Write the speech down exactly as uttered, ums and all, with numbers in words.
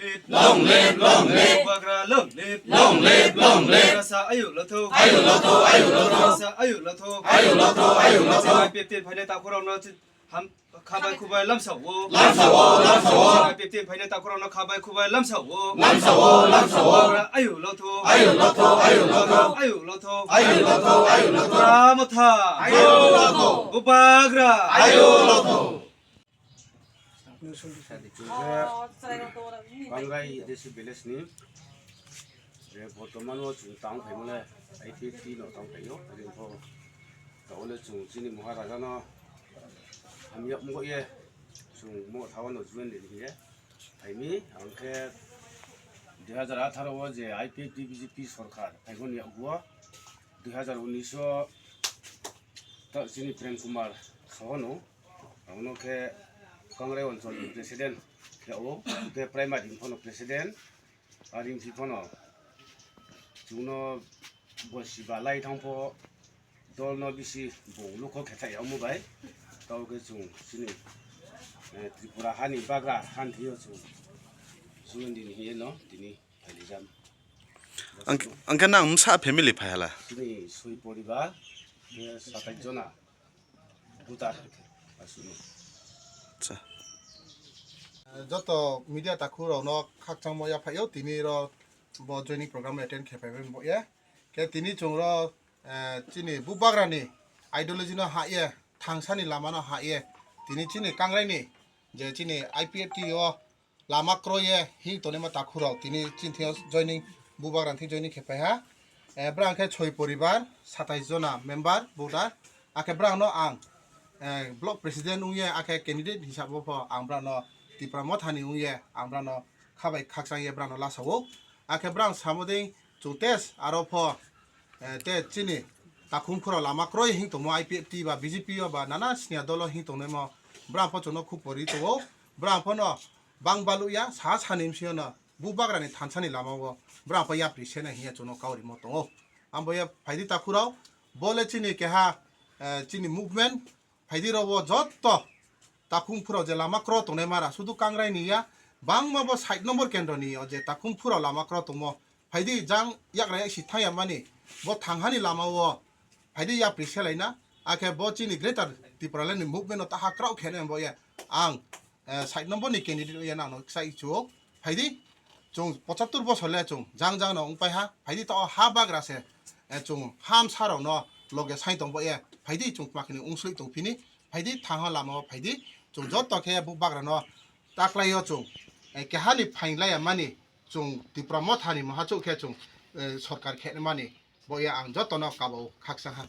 Long live, long live. Bubagra long live. Long live, long live. Rasa ayu lotho. Ayu lotho, ayu lotho. Rasa ayu lotho. Ayu lotho, ayu lotho. Chini I P F T ni phainai takhukrokno chi-, ham, khabai khubai lamsao. Lamsao, lamsao. Chini I P F T ni phainai takhukrokno khabai khubai lamsao. Lamsao, lamsao. Bubagra ayu lotho. Ayu lotho, ayu lotho. Ayu lotho. Ayu lotho, ayu lotho. Bubagra motha. Ayu lotho. Bubagra. Ayu lotho. Kangrai Desi village ni, eh, bortoman o chwng tang phaimole I P F T no tang phaio, ringpho tawle chwng chini Maharaja no hamya mgo ye chwng mo thawa no juan de ye phaimi, angkhe dui hajar atharo o je I P F T B J P sorkar phaimoni yaguo dui hajar unis o ta chini Prem Kumar Sohono, abono khe Kangrai Onchol ni president khe o, khe primary ni phano president, a ringphi phano chwngno bo siba lai thangpho dol no bisi bo lukho khe thai omo bai, tao khe chwng chini, eh, Tripura hani bagra han thio chwng chwng dini hiye no tini. Ang, ang khe nang msa family phai hala? Chini soi poribar, khe satai jona voter aswkno. Acha. Joto media takhu rokno khakchangmo yaphaio, tini ro bo joining program attend khe phaibai bo ye. Khe tini chwng ro, eh, chini bubagrani ideology no ha ye, thangsani lama no ha ye, tini chini Kangrai ni je chini I P F T o lama kroiye hing tonima takhurok tini chini thing joining, bubagrani thing joining khe phaiha. Eh, brang khe soi poribar, satais jona member voter. Akhe brang no ang, eh, block president wngye, akhe candidate hisabo pho ang brang no Tipra Mothani wngye ang brang no khabai khakchang ye brang no lasao. Akhe brang samoding chwng test aro pho, eh, te chini takhum khuro lama kroi hing tongmo I P F T ba B J P o ba nana siniya dolo hing tongnaimo brang pho chwngno khuk pori tongo. Brang pho no bang balu ya sa sani msio no bubagrani thansani lama o brang pho yapri sena hiya chwngno kaurimo tongo. Ambo ya phaidi takhurao bole chini keha, eh, chini movement phaidi rok o jotto takhum phuro je lama kro tongnai mara sudu Kangrai ni ya bangma bo side number kendro ni o je takhum phuro lama kro tongmo phaidi jang yagra yak si thang ya mani bo thanghani lama o phaidi yapri selaina akhe bo chini greater Tipraland ni movement no taha krao khene bo ya ang, eh, side number ni candidate ya nang no sai chuo phaidi chung pochattor bosor le chung jang jang no ungpai ha phaidi to ha bagra se, eh, chung ham sarok no loge sai tong bo ya phaidi chung makini ungsui tong phini phaidi thangha lama o phaidi chung jotto khe bubagra no taklai o chung, eh, keha ni phaing lai ya mani chung Tipra Motha ni maha chuk khe chung, eh, sorkar khe mani bo ya ang jotto no kabo khaksa ha.